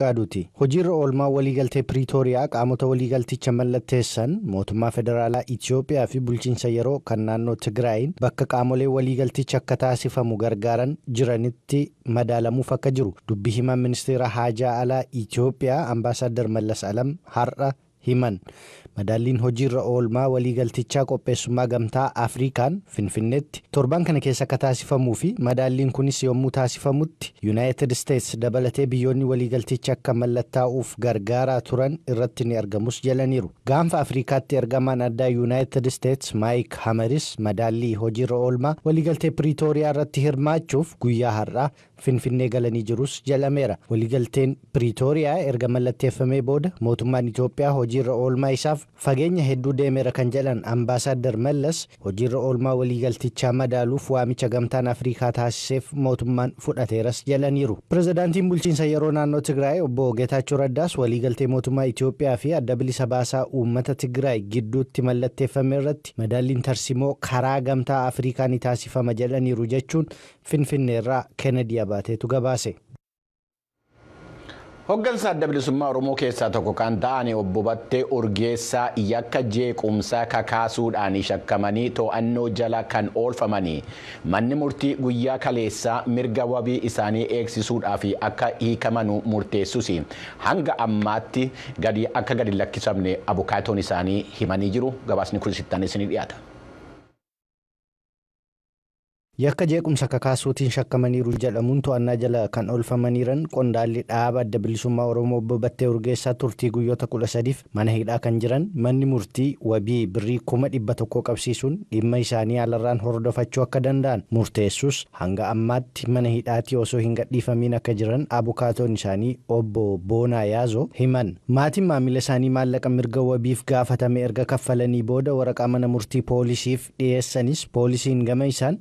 Qaaduuti. Hojiirra oolmaa waliigaltee Piriitooriyaa qaamota waliigalticha mallatteessan mootummaa federaalaa Itiyoophiyaa fi bulchiinsa yeroo kan naannoo Tigraayin bakka qaamolee waliigalticha akka taasifamu gargaaran jiranitti madaalamuuf akka jiru dubbii himaan ministeera haajaa alaa Itiyoophiyaa Ambaasaadar Mallas Alam har'a himan. Madaalliin hojiirra oolmaa waliigaltichaa qopheessummaa gamtaa Afrikaan Finfinneetti torban kana keessa akka taasifamuu fi madaalliin kunis yommuu taasifamutti Yuunaayitid Isteets dabalatee biyyoonni waliigalticha akka mallattaa'uuf gargaaraa turan irratti ni argamus jedhaniiru. Gaanfa Afrikaatti ergamaan addaa Yuunaayitid Isteets Maayik Hamaris madaallii hojiirra oolmaa waliigaltee Piriitooriyaa irratti hirmaachuuf guyyaa har'aa Finfinnee galanii jirus jedhameera. Waliigalteen Piriitooriyaa erga mallatteeffamee booda mootummaan Itoophiyaa hojiirra oolmaa isaaf fageenya hedduu deemeera kan jedhan Ambaasaadar Mallas hojiirra oolmaa waliigaltichaa madaaluuf waamicha gamtaan Afrikaa taasiseef mootummaan fudhateeras jedhaniiru. Pirezidaantiin bulchiinsa yeroo naannoo Tigraay obbo Geetaachoo Raddaas waliigaltee mootummaa Itoophiyaa fi adda bilisa baasaa uummata Tigraay gidduutti mallatteeffame irratti madaalliin tarsimoo karaa gamtaa Afrikaa ni taasifama jedhaniiru jechuun Finfinneerraa Kennedy Abaateetu gabaase. Hoggansa adda bilisummaa Oromoo keessaa tokko kan ta'an obbo Battee Urgeessaa yakka jeequmsaa kakaasuudhaan shakkamanii to'annoo jala kan oolfamanii manni murtii guyyaa kaleessaa mirga wabii isaanii eegsisuudhaaf akka hiikaman murteessus hanga ammaatti akka gadi lakkisamne abukaatoon isaanii himanii jiru. Gabaasni kunis itti aanee ni dhiyaata. Yakka jeequmsa kakaasuutiin shakkamaniiru jedhamuun to'annaa jala kan oolfamaniiran qondaalli dhaaba adda bilisummaa Oromoo obbo Battee Urgeessaa turtii guyyoota 13f mana hidhaa kan jiran manni murtii wabii birrii 100,000 qabsiisuun dhimma isaanii alarraan hordofachuu akka danda'an murteessus hanga ammaatti mana hidhaatii osoo hin gadhiifamiin akka jiran abukaatoon isaanii obbo Boonaa Yaazoo himan. Maatiin maamila isaanii maallaqa mirga wabiif gaafatame erga kaffalanii booda waraqaa mana murtii poolisiif dhiyeessanis poolisiin gama isaan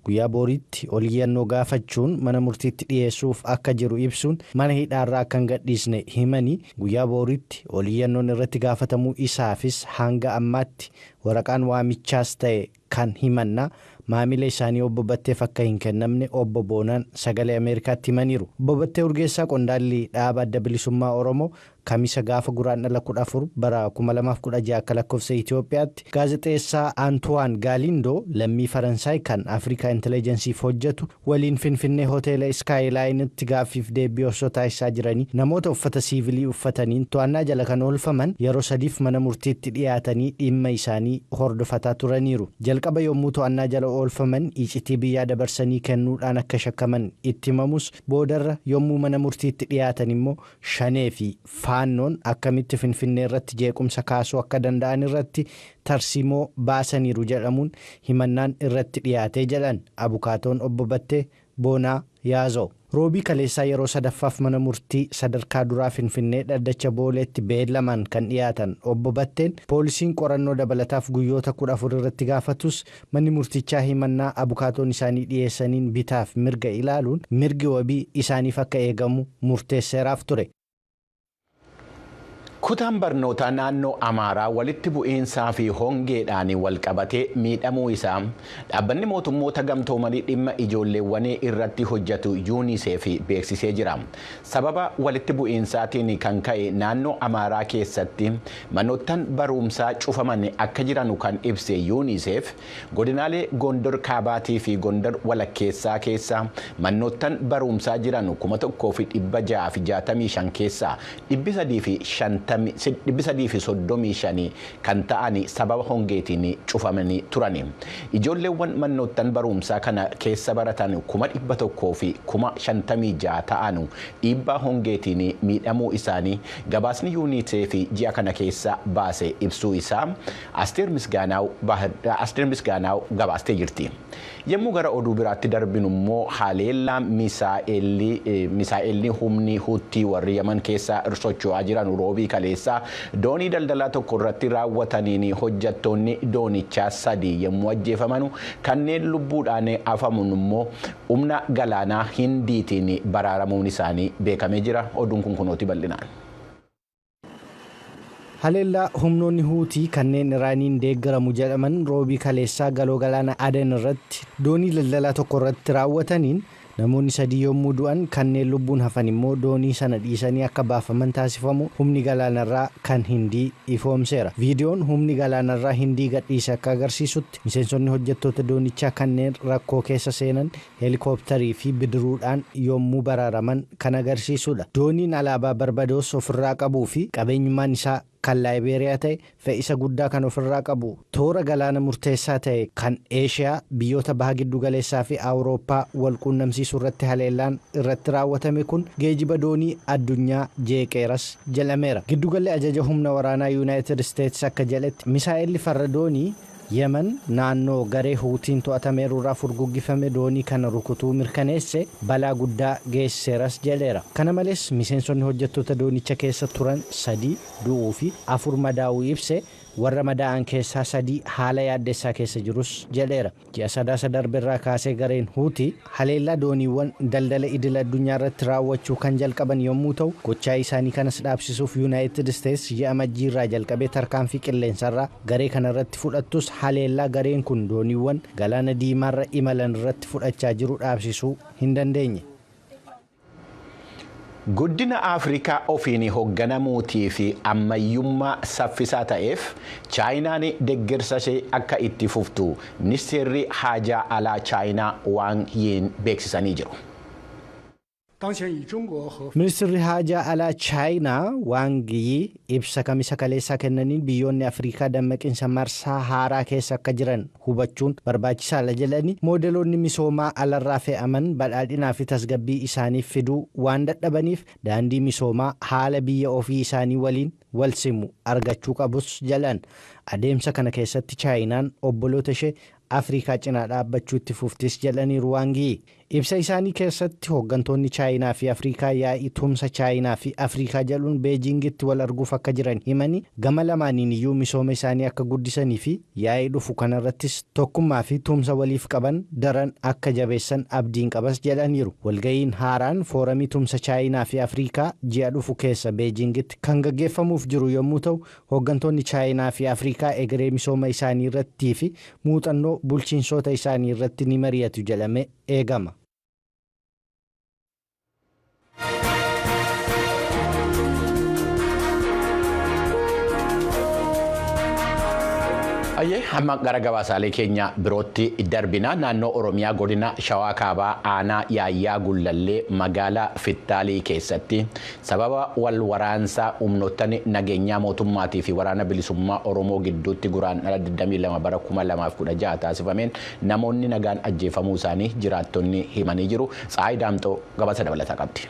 guyyaa booriitti oliyyannoo gaafachuun mana murtiitti dhiyeessuuf akka jiru ibsuun mana hidhaarraa akka hin gadhiisne himanii guyyaa booriitti oliyyannoon irratti gaafatamuu isaafis hanga ammaatti waraqaan waamichaas ta'e kan himannaa maamila isaanii obbo Batteef akka hin kennamne obbo Boonaan sagalee Ameerikaatti himaniiru. Obbo Battee Urgeessaa qondaalli dhaaba adda bilisummaa Oromoo kamisa gaafa guraandhala 14 bara 2016 akka lakkoofsa Itoophiyaatti gaazexeessaa Antuwaan Gaalindoo lammii Faransaay kan Afrikaa Intellijensiif hojjetu waliin Finfinnee hoteela Iskaayilaayinitti gaaffiif deebii osoo taasisaa jiranii namoota uffata siivilii uffataniin to'annaa jala kan oolfaman yeroo sadiif mana murtiitti dhiyaatanii dhimma isaanii hordofataa turaniiru. Jalqaba yommuu to'annaa jala oolfaman iccitii biyyaa dabarsanii kennuudhaan akka shakkaman itti himamus boodarra yommuu mana murtiitti dhiyaatan immoo shanee fi faannoon akkamitti Finfinnee irratti jeequmsa kaasuu akka danda'an irratti tarsimoo baasaniiru jedhamuun himannaan irratti dhiyaatee jedhan abukaatoon obbo Battee Boonaa Yaazoo. Roobii kaleessaa yeroo sadaffaaf mana murtii sadarkaa duraa Finfinnee dhaddacha Booleetti beellamaan kan dhiyaatan obbo Batteen poolisiin qorannoo dabalataaf guyyoota 14 irratti gaafatus manni murtichaa himannaa abukaatoon isaanii dhiyeessaniin bitaaf mirga ilaaluun mirgi wabii isaaniif akka eegamu murteesseeraaf ture. Kutaan barnootaa naannoo Amaaraa walitti bu'iinsaa fi hongeedhaan wal qabatee miidhamuu isaa dhaabbanni mootummoota gamtoomanii dhimma ijoolleewwanii irratti hojjetu UNICEF beeksisee jira. Sababa walitti bu'iinsaatiin kan ka'e naannoo Amaaraa keessatti manoottan barumsaa cufaman akka jiran kan ibse UNICEF godinaalee Gondor Kaabaatii fi Gondor Walakkeessaa keessa manoottan barumsaa jiran 1665 keessaa 350 335 kan ta'an sababa hongeetiin cufamanii turani. Ijoolleewwan manoottan barumsaa kana keessa baratan 156,000 ta'an dhiibbaa hongeetiin miidhamuu isaanii gabaasni UNICEF ji'a kana keessa baase ibsuu isaa Asteer Misgaanaaw gabaastee jirti. Yommuu gara oduu biraatti darbinu immoo haleellaa misaa'elli humni Huutii warri Yaman keessa socho'aa jiran roobii kaleessaa doonii daldalaa tokko irratti raawwataniin hojjettoonni doonichaa 3 yommuu ajjeefaman kanneen lubbuudhaan hafaman immoo humna galaanaa Hindiitiin baraaramuun isaanii beekamee jira. Oduun kun kunooti bal'inaan. Haleellaa humnoonni Huutii kanneen Iraaniin deeggaramu jedhaman roobii kaleessaa galoo galaana Aden irratti doonii daldalaa tokko irratti raawwataniin Namoonni 3 yommuu du'an kanneen lubbuun hafan immoo doonii sana dhiisanii akka baafaman taasifamu humni galaanarraa kan Hindii ifoomseera. Viidiyoon humni galaanarraa Hindii gadhiise akka agarsiisutti miseensonni hojjettoota doonichaa kanneen rakkoo keessa seenan heelikooptarii fi bidiruudhaan yommuu baraaraman kan agarsiisudha. Dooniin alaabaa Barbadoos ofirraa qabuu fi qabeenyummaan isaa kan Laayibeeriyaa ta'e fe'isa guddaa kan ofirraa qabu toora galaana murteessaa ta'e kan Eeshiyaa biyyoota baha giddugaleessaa fi Awurooppaa wal quunnamsiisuu irratti haleellaan irratti raawwatame kun geejiba doonii addunyaa jeeqeeras jedhameera. Giddugalli ajaja humna waraanaa Yuunaayitid Isteetsi akka jedhetti misaa'elli farra doonii Yemen naannoo garee Huutiin to'atameeru irraa furguggifame doonii kana rukutuu mirkaneesse balaa guddaa geessiseeras jedheera. Kana malees miseensonni hojjettoota doonicha keessa turan 3 du'uu fi 4 madaa'uu ibse warra madaa'an keessaa 3 haala yaaddessaa keessa jirus jedheera. Ji'a sadaasa darbeerraa kaasee gareen Huutii haleellaa dooniiwwan daldala idil addunyaa irratti raawwachuu kan jalqaban yommuu ta'u gochaa isaanii kanas dhaabsisuuf Yuunaayitid Isteetsi ji'a majjiirraa jalqabee tarkaanfii qilleensarraa garee kanarratti fudhattus haleellaa gareen kun dooniiwwan galaana diimaarra imalan irratti fudhachaa jiru dhaabsisuu hin dandeenye. Guddina Afrikaa ofiin hoogganamuutii fi ammayyummaa saffisaa ta'eef Chaayinaan deeggarsa ishee akka itti fuftu ministeerri haajaa alaa Chaayinaa Waang Yiin beeksisanii jiru. Ministeerri haajaa alaa Chaayinaa Waang Yii ibsa kamisa kaleessaa kennaniin biyyoonni Afrikaa dammaqinsa marsaa haaraa keessa akka jiran hubachuun barbaachisaadha jedhanii moodeloonni misoomaa alarraa fe'aman badhaadhinaa fi tasgabbii isaaniif fiduu waan dadhabaniif daandii misoomaa haala biyya ofii isaanii waliin wal simu argachuu qabus jedhan. Adeemsa kana keessatti Chaayinaan obboloota ishee Afrikaa cinaa dhaabbachuu itti fuftis jedhaniiru Waang Yii. Ibsa isaanii keessatti hooggantoonni Chaayinaa fi Afrikaa yaa'ii tumsa Chaayinaa fi Afrikaa jedhuun Beejingitti wal arguuf akka jiran himanii gama lamaaniin iyyuu misooma isaanii akka guddisanii fi yaa'ii dhufu kanarrattis tokkummaa fi tumsa waliif qaban daran akka jabeessan abdiin qabas jedhaniiru. Walga'iin haaraan fooramii tumsa Chaayinaa fi Afrikaa ji'a dhufu keessa Beejingitti kan gaggeeffamuuf jiru yommuu ta'u hooggantoonni Chaayinaa fi Afrikaa egeree misooma isaanii irrattii fi muuxannoo bulchiinsota isaanii irratti ni mari'atu jedhamee eegama. Amma gara gabaasaalee keenya birootti darbina. Naannoo Oromiyaa godina Shawaa Kaabaa aanaa Yaayyaa Gullallee magaalaa Fittaalii keessatti sababa wal waraansaa humnoottan nageenyaa mootummaatii fi waraana bilisummaa Oromoo gidduutti guraandhala 22 bara 2016 taasifameen namoonni nagaan ajjeefamuu isaanii jiraattonni himanii jiru. Tsaayi Daamxoo gabaasa dabalataa qabdi.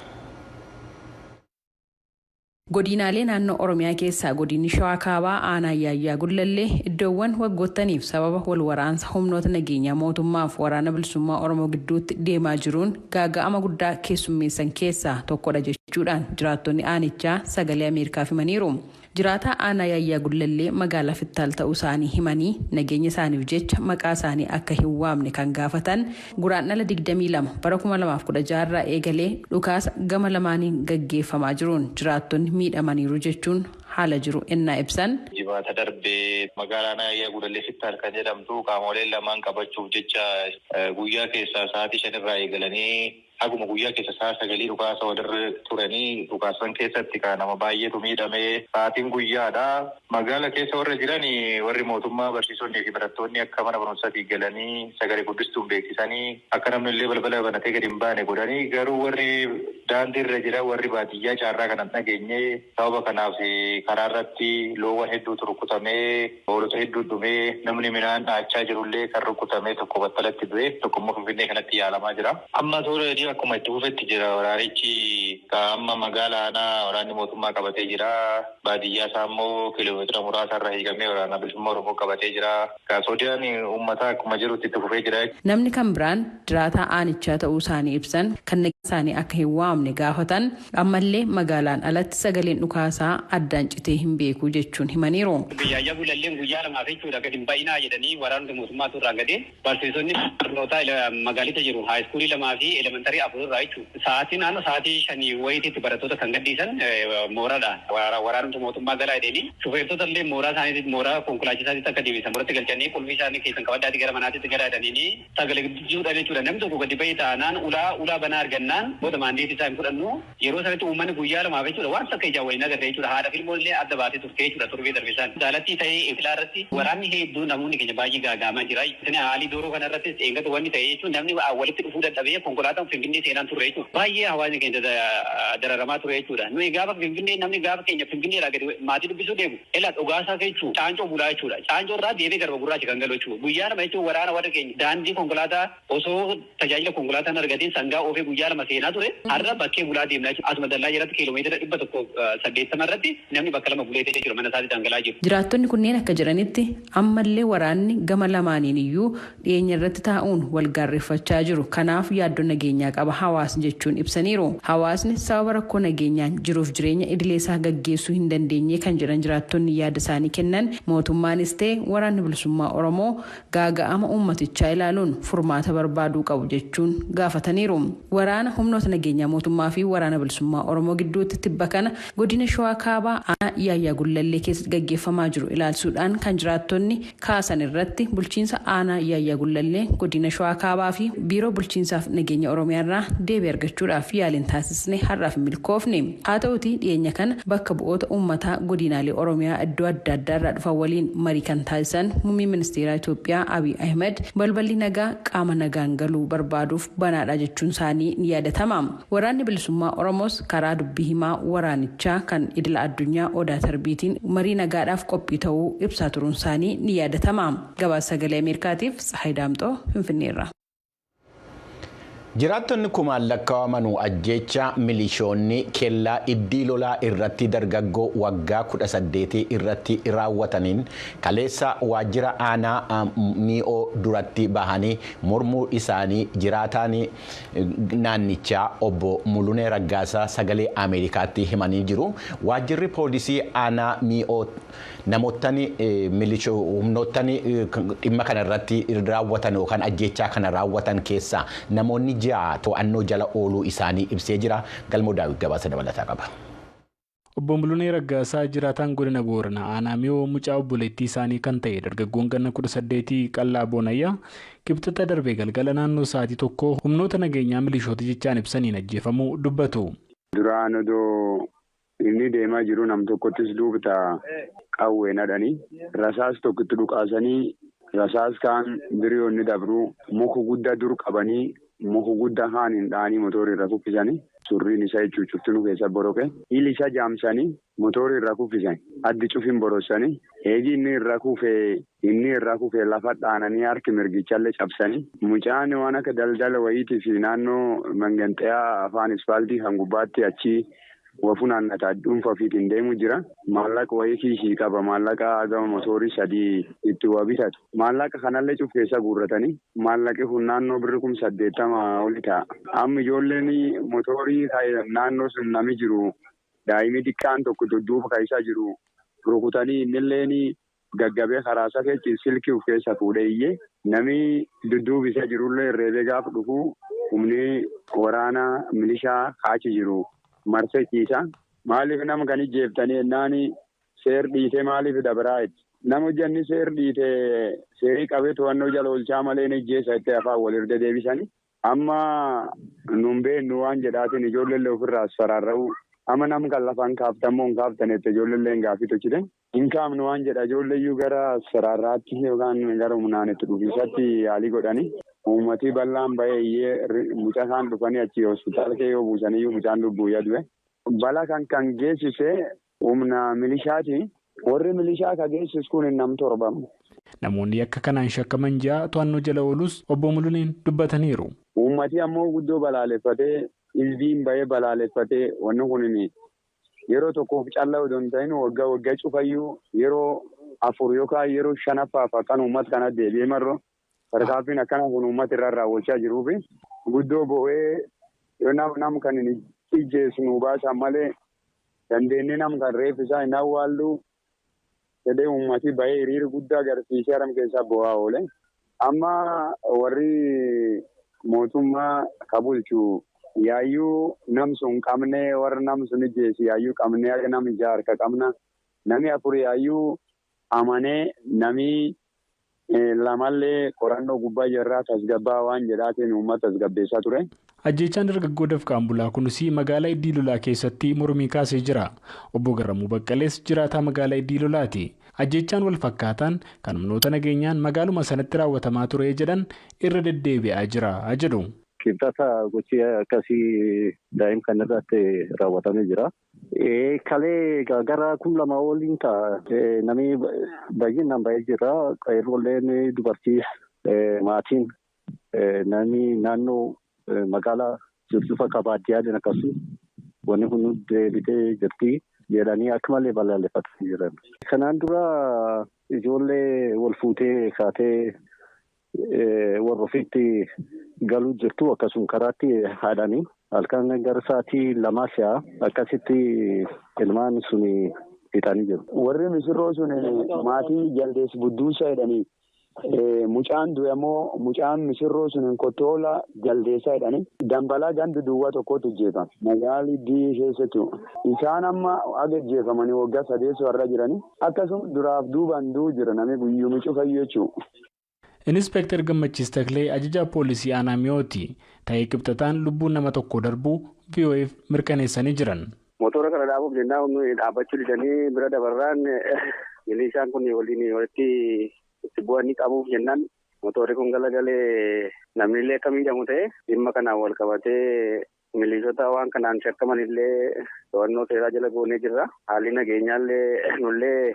Godinaalee naannoo Oromiyaa keessaa godinni Shawaa Kaabaa aanaa Yaayyaa Gullallee iddoowwan waggoottaniif sababa wal waraansa humnoota nageenyaa mootummaaf waraana bilisummaa Oromoo gidduutti deemaa jiruun gaaga'ama guddaa keessummeessan keessaa tokkodha jechuudhaan jiraattonni aanichaa sagalee Ameerikaaf himaniiru. Jiraataa aanaa Yaayyaa Gullallee magaalaa Fittaal ta'uu isaanii himanii nageenya isaaniif jecha maqaa isaanii akka hin waamne kan gaafatan guraandhala 22 bara 2016 irraa eegalee dhukaasa gama lamaaniin gaggeeffamaa jiruun jiraattonni miidhamaniiru jechuun haala jiru ennaa ibsan. Jibaata darbee magaalaa Yaayyaa Gullallee Fittaal kan jedhamtu qaamoleen lamaan qabachuuf jecha guyyaa keessaa sa'aatii 5 irraa eegalanii haguma guyyaa keessa sa'a 9 dhukaasa walirra turanii dhukaasan keessatti kan nama baay'eetu miidhamee sa'aatiin guyyaadha. Magaala keessa warra jiran warri mootummaa barsiisonni fi barattoonni akka mana barumsaatii galanii sagalee guddistuun beeksisanii akka namni illee balbala banatee gadi hin baane godhanii garuu warri daandii irra jiran warri baadiyyaa caarraa kanan dhageenye sababa kanaaf karaa irratti loowwan hedduutu rukutamee hoolota hedduu dhumee namni midhaan dhaachaa jirullee kan rukutamee tokko battalatti du'e tokko immoo Finfinnee kanatti yaalamaa jira. Amma toora akkuma itti fufetti jira waraanichi amma magaalaa aanaa waraanni mootummaa qabatee jira. Baadiyyaa isaa immoo kiiloomeetira muraasa irraa hiikamee waraana bilisummaa Oromoo qabatee jira. Soodiyaan uummataa akkuma jirutti itti fufee jira. Namni kan biraan jiraataa aanichaa ta'uu isaanii ibsan kan Isaanii akka hin waamne gaafatan ammallee magaalaan alatti sagaleen dhukaasaa addaan citee hin beeku jechuun himaniiru. Yaayyaa Gullalleen guyyaa lamaaf jechuudha gadi hin baay'inaa jedhanii waraanota mootummaatu irraa gadee barsiisonni barnootaa magaalita jiru haayiskuulii 2 fi elementarii 4 irraa jechuudha. Sa'aatii naannoo sa'aatii 5 wayitiitti barattoota kan gadhiisan mooraadha. Waraanota mootummaa galaa jedhanii shufeertota illee mooraa isaaniitti mooraa konkolaachisaatti akka deebisan biratti galchanii qulfii isaanii keessan qabaddaatti gara manaatti galaa jedhanii sagalee guddisuudhaan jechuudha. Namni tokko gadi bahee taanaan ulaa banaa argannaan booda maandeetii isaa hin fudhannu yeroo sanatti uummanni guyyaa lamaaf jechuudha waan takka ijaan waliin agarre jechuudha. Haadha filmoo illee adda baatee turte jechuudha torbee darbe isaan. Jaalattii ta'ee ifilaa irratti waraanni hedduu namoonni keenya baay'ee gaagaamaa jira. Haalli dooroo kana irrattis eeggatu wanni ta'e jechuun namni walitti dhufuu dadhabee konkolaataan Finfinnee seenaan turre jechuudha. Baay'ee hawaasni keenya dararamaa ture jechuudha. Nuyi gaafa Finfinnee namni gaafa keenya Finfinneedhaa gadi maatii dubbisuu deemu elaa dhugaasaa jechuudha caancoo bulaa jechuudha. Caancoo irraa deemee garba gurraacha kan galu jechuudha. Guyyaa lama jechuun waraana warra keenya daandii konkolaataa osoo tajaajila konkolaataan argatiin sangaa oofee guyyaa lama seenaa ture har'a bakkee bulaa deemnaa jechuudha. Asuma dallaa jalatti kiiloomeetira 180 irratti namni bakka lama bulee ta'ee jiru mana isaatti dhangala'aa jiru. Jiraattonni kunneen akka jiranitti ammallee waraanni gama lamaaniin iyyuu dhiyeenya irratti taa'uun wal gaarreeffachaa jiru. Kanaaf yaaddoo nageenyaa qaba hawaasni jechuun ibsaniiru. Hawaasni sababa rakkoo nageenyaan jiruuf jireenya idilee isaa gaggeessuu hin dandeenye kan jedhan jiraattonni yaada isaanii kennan mootummaanis ta'e waraanni bilisummaa Oromoo gaaga'ama uummatichaa ilaaluun furmaata barbaaduu qabu jechuun gaafataniiru. Waraana humnoota nageenyaa mootummaa fi waraana bilisummaa Oromoo gidduutti tibba kana godina Shawaa Kaabaa aanaa Yaayyaa Gullallee keessatti gaggeeffamaa jiru ilaalsuudhaan kan jiraattonni kaasan irratti bulchiinsa aanaa Yaayyaa Gullallee godina Shawaa Kaabaa fi biiroo bulchiinsaaf nageenya Oromiyaa irraa deebii argachuudhaaf yaaliin taasisne har'aaf milkoofne. Haa ta'utii dhiyeenya kana bakka bu'oota uummataa godinaalee Oromiyaa iddoo adda addaa irraa dhufan waliin marii kan taasisan muummee ministeeraa Itoophiyaa Abiy Ahmed balballi nagaa qaama nagaan galuu barbaaduuf banaadha jechuun isaanii ni yaadatama. Waraanni bilisummaa Oromoos karaa dubbii himaa waraanichaa kan idila addunyaa Odaa Tarbiitiin marii nagaadhaaf qophii ta'uu ibsaa turuun isaanii ni yaadatama. Gabaasa sagalee Ameerikaatiif Tsahaay Daamxoo Finfinneerra. Jiraattonni kumaan lakkaa'aman ajjeecha milishoonni kellaa iddii lolaa irratti dargaggoo waggaa 18 irratti raawwataniin kaleessa waajjira aanaa mi'oo duratti bahanii mormuu isaanii jiraataan naannichaa obbo Mulunee Raggaasaa sagalee Ameerikaatti himanii jiru. Waajjirri poolisii aanaa mi'oo namootni humnootni dhimma kana irratti raawwatan yookaan ajjeechaa kana raawwatan keessaa namoonni 6 to'annoo jala ooluu isaanii ibsee jira. Galmoo Daawit gabaasa dabalataa qaba. Obbo Mulunee Raggaasaa jiraataan godina Booranaa aanaa mi'oo mucaa obboleettii isaanii kan ta'e dargaggoon ganna 18 Qallaa Boonayyaa kibxata darbee galgala naannoo sa'aatii 1 humnoota nageenyaa milishoota jechaan ibsaniin ajjeefamuu dubbatu. Duraan odoo inni deemaa jiru nam tokkottis duubta qawwee nadhanii rasaas tokkotti dhukaasanii rasaas kaan biriyoonni dabruu muka guddaa dur qabanii muka guddaa haan hin dhahanii motoorri irra kuffisanii surriin isaa jechuun cuftinu keessa boroqe hiili isaa jaamsanii motoorri irra kuffisanii addi cufin borossanii eegi inni irra kufee lafa dhaananii harki mirgichallee cabsanii mucaan waan akka daldala wayiitii fi naannoo manganxayaa afaan ispaaltii kan gubbaatti achi wafuun nataa dhuunfa ofiitiin deemu jira. Maallaqa wayii kiisii qaba. Maallaqa gama motoorii 3 itti waa bitatu. Maallaqa kanallee cuf keessa guurratanii maallaqi kun naannoo birri 80,000 oli ta'a. Amma ijoolleen motoorii naannoo sun nami jiru daa'imni xiqqaan tokko dudduuba kan isaa jiru rukutanii innilleen gaggabee karaa isaa keessa silkii of keessa fuudhee iyyee nami dudduubi isa jirullee reebee gaafa dhufu humni waraana milishaa kaachi jiru. Marsee ciisa. Maaliif nama kan ijjeeftanii ennaan seer dhiitee maaliif dabraa jetti. Nama hojjanni seer dhiitee seerii qabee to'annoo jala oolchaa malee ni ijjeessa itti afaan walirra deebisanii. Amma nun beennu waan jedhaatiin ijoolleellee ofirraa as faraarra'u. Amma nam kan lafaan kaaftammoo hin kaaftanetti ijoolleellee hin gaaffii tolchite. Hin kaafnu waan jedha ijoolleeyyuu gara saraarraatti yookaan gara humnaan itti dhufiisatti yaalii godhanii. Uummatii bal'aan bahee iyyee mucaa isaan dhufanii achi hospitaala kee yoo buusaniyyuu mucaan lubbuu du'e. Balaa kan geessise humna milishaati. Warri milishaa kan geessisu kun nam torbamu. Namoonni akka kanaan shakkaman 6 to'annoo jala oolus obbo Muluneen dubbataniiru. Uummatii ammoo guddoo balaaleffatee hizbiin bahee balaaleffatee wanni kun yeroo tokkoof callaa odoo hin ta'in waggaa waggaa cufayyuu yeroo 4 yookaan yeroo 5ffaaf akkan uummata kana deebi'ee marroo. Tarkaanfiin akkana kun uummata irraa raawwachaa jiruufi guddoo bo'ee Yoo nam kan hin ijjeessu nu baasan malee dandeenye nam kan reeffisaa hin awwaallu jedhee uummati bahee hiriira guddaa agarsiisee haram keessaa bo'aa oole. Amma warri mootummaa ka bulchu yaayyuu nam sun qabnee warra nam sun ijjeessu yaayyuu qabnee akka nam jaarka qabna. Nami afur yaayyuu amanee nami lamallee qorannoo gubbaa jirraa tasgabbaa waan jedhaatiin uummata tasgabbeessaa ture. Ajjeechaan dargaggoo dafqaan bulaa kunis magaalaa Iddii Lolaa keessatti mormii kaasee jira. Obbo Garramuu Baqqalees jiraataa magaalaa Iddii Lolaati. Ajjeechaan wal fakkaataan kan humnoota nageenyaan magaaluma sanatti raawwatamaa ture jedhan irra deddeebi'aa jira jedhu. Kibxata gochi akkasii daa'im kan irratti raawwatamee jira. Kalee gara 2000 waliin ta'a. Namni baay'inaan baay'ee jira. Qeerroolleen dubartii maatiin namni naannoo magaalaa jirtu bakka baadiyyaa akkasumas wanni kun deebitee jirti jedhanii akka malee balaaleffatanii jiran. Kanaan dura ijoollee wal fuutee kaatee warra ofiitti galuu jirtu akkasuma karaatti haadhanii halkan gara sa'aatii 2 si'a akkasitti ilmaan sun fixanii jiru. Warri misirroo sun maatii jaldeessi budduusa jedhanii mucaan du'e ammoo mucaan misirroo sun kottoola jaldeessaa jedhanii dambalaa gandi duwwaa tokkotti ijjeefame. Magaalli Iddii keessattuu isaan amma haga ijjeefamanii waggaa 3 warra jiranii akkasuma duraaf duubaan du'u jira namni guyyuu cufayyuu jechuudha. Inspektar Gammachiis Taklee ajajaa poolisii aanaa mi'ooti. Ta'ee qibxataan lubbuun nama tokko darbuu VOF mirkaneessanii jiran. Motora kana dhaabuuf jennaan dhaabbachuu didanii bira dabarraan milishaan kun waliin walitti itti bu'anii qabuuf jennaan motorri kun galagalee namni illee akka miidhamu ta'e dhimma kanaan wal qabatee milishoota waan kanaan shakkaman illee to'annoo seeraa jala goonee jirra. Haalli nageenyaallee nullee.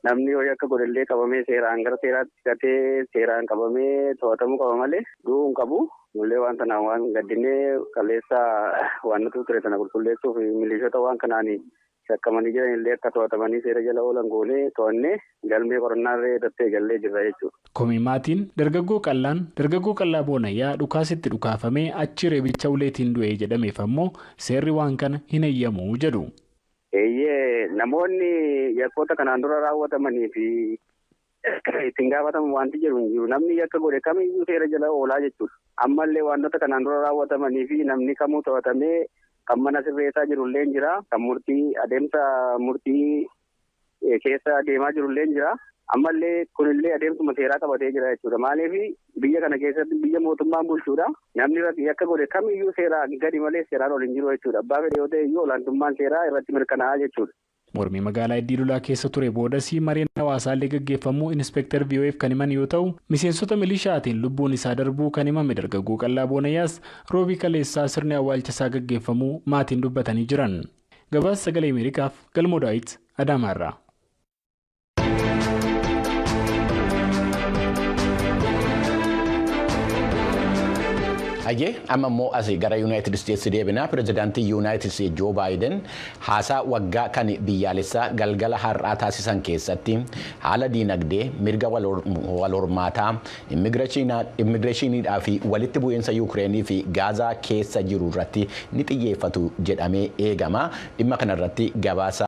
Namni horii akka godhellee qabamee seeraan gara seeraatti gatee seeraan qabamee to'atamuu qaba malee du'uu hin qabu. Nullee waan sanaan waan gaddinee kaleessa waan nuti ture sana qulqulleessuuf milishoota waan kanaan shakkamanii jiran illee akka to'atamanii seera jala oolan goonee to'annee galmee qorannaa irratti eegallee jirra jechuudha. Komii maatiin dargaggoo qallaa boonayyaa dhukaasitti dhukaafamee achi reebicha uleetiin du'ee jedhameef ammoo seerri waan kana hin eeyyamu jedhu. Eeyyee namoonni yakkoota kanaan dura raawwatamanii fi ittiin gaafatamu wanti jedhu hin jiru. Namni yakka godhe kamiyyuu seera jala oolaa jechuudha. Ammallee wantoota kanaan dura raawwatamanii fi namni kamuu to'atamee kan mana sirreessaa jirullee hin jira. Kan murtii adeemsa murtii keessa adeemaa jirullee hin jira. Ammallee kunillee adeemsuma seeraa qabatee jira jechuudha. Maaliif biyya kana keessatti biyya mootummaan bulchuudha. Namni yakka godhe kamiyyuu seeraan gadi malee seeraan ol hin jiru jechuudha. Abbaa fedhe yoo ta'e iyyuu olaantummaan seeraa irratti mirkanaa'aa jechuudha. Mormii magaalaa Iddii Lolaa keessa ture boodas mareen hawaasaallee gaggeeffamuu Inspektar VOF kan himan yoo ta'u miseensota milishaatiin lubbuun isaa darbuu kan himame dargaggoo qallaa boonayyaas roobii kaleessaa sirni awwaalcha isaa gaggeeffamuu maatiin dubbatanii jiran. Gabaasa sagalee Ameerikaaf Galmoo Daawit Adaamaarraa. Hayyee amma immoo asii gara Yuunaayitid Isteetsi deebinaa. Pireezidaantii Yuunaayitid Isteetsi Joo Baayiden haasaa waggaa kan biyyaalessaa galgala har'aa taasisan keessatti haala diinagdee mirga wal hormaataa immigireeshiniidhaa fi walitti bu'iinsa Yuukireenii fi Gaazaa keessa jiru irratti ni xiyyeeffatu jedhamee eegama. Dhimma kanarratti gabaasa.